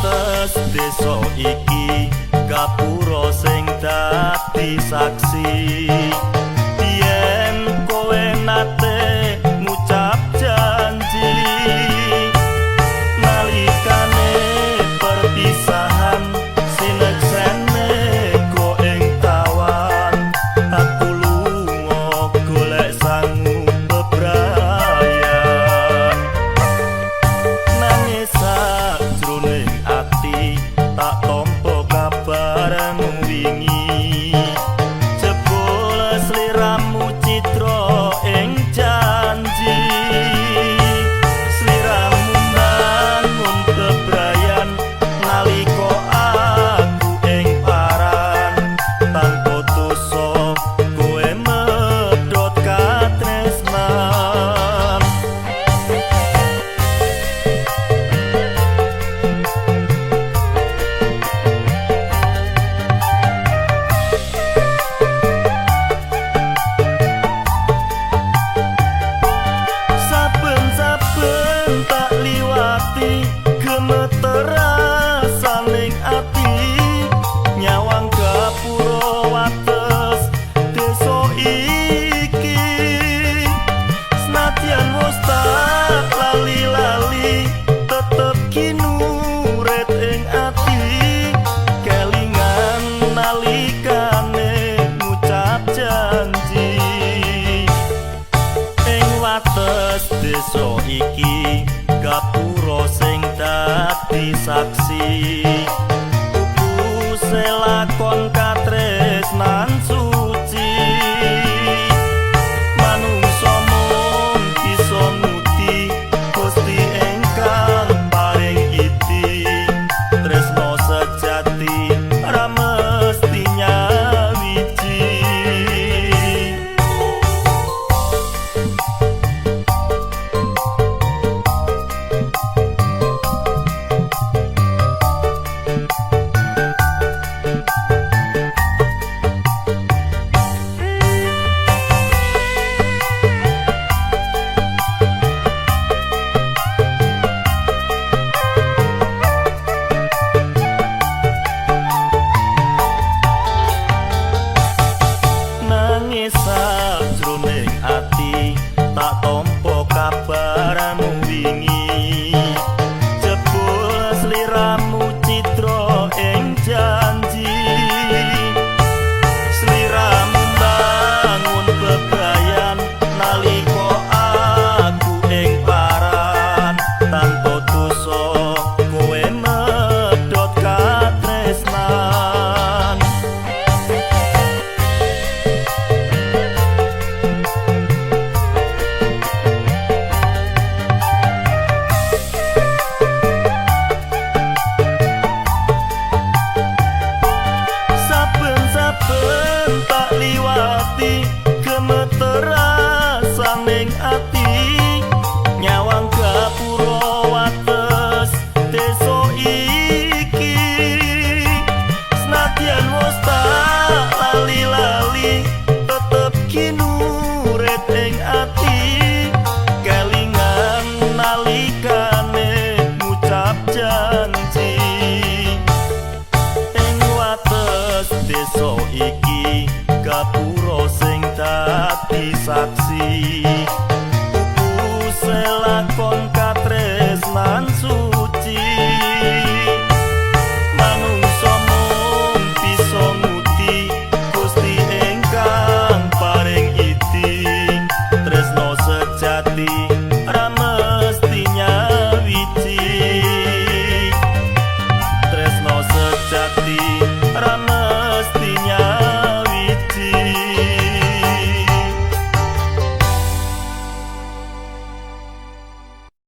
Wates desa iki gapura sing dadi saksi. Yen kowe nate ngucap janji nalikane perpisahan, sineksene go ing tawan, aku lunga golek sangu bebrayan. Nangis sajroning ati tak tampa kabarmu wingi, jebul sliramu citra ing janji. Sliramu bangun bebrayan nalika aku ing paran, tanpa dosa kowe medhot katresnan. Saben-saben tak liwati gemeter rasaning ati, nyawang gapura wates desa iki. Senadyan wis tak lali-lali tetep kinuret ing ati, kelingan nalikane ngucap janji. Ing wates desa iki gapura sing dadi saksi, pupuse lakon katresnan suci. Manungsa mung bisa ngudi Gusti ingkang paring idi, tresna sejati ra mesti nyawiji. Nangis sajroning ati tak tampa kabarmu wingi, jebul sliramu citra ing janji. Sliramu bangun bebrayan nalika aku ing paran, tanpa dosa kowe medhot katresnan. Saben-saben tak liwati gemeter rasaning ati, nyawang gapura wates desa iki. Senadyan wis tak lali-lali tetep kinuret ing ati, kelingan nalikane ngucap janji. Ing wates desa iki gapura sing dadi saksi, pupuse lakon katresnan suci.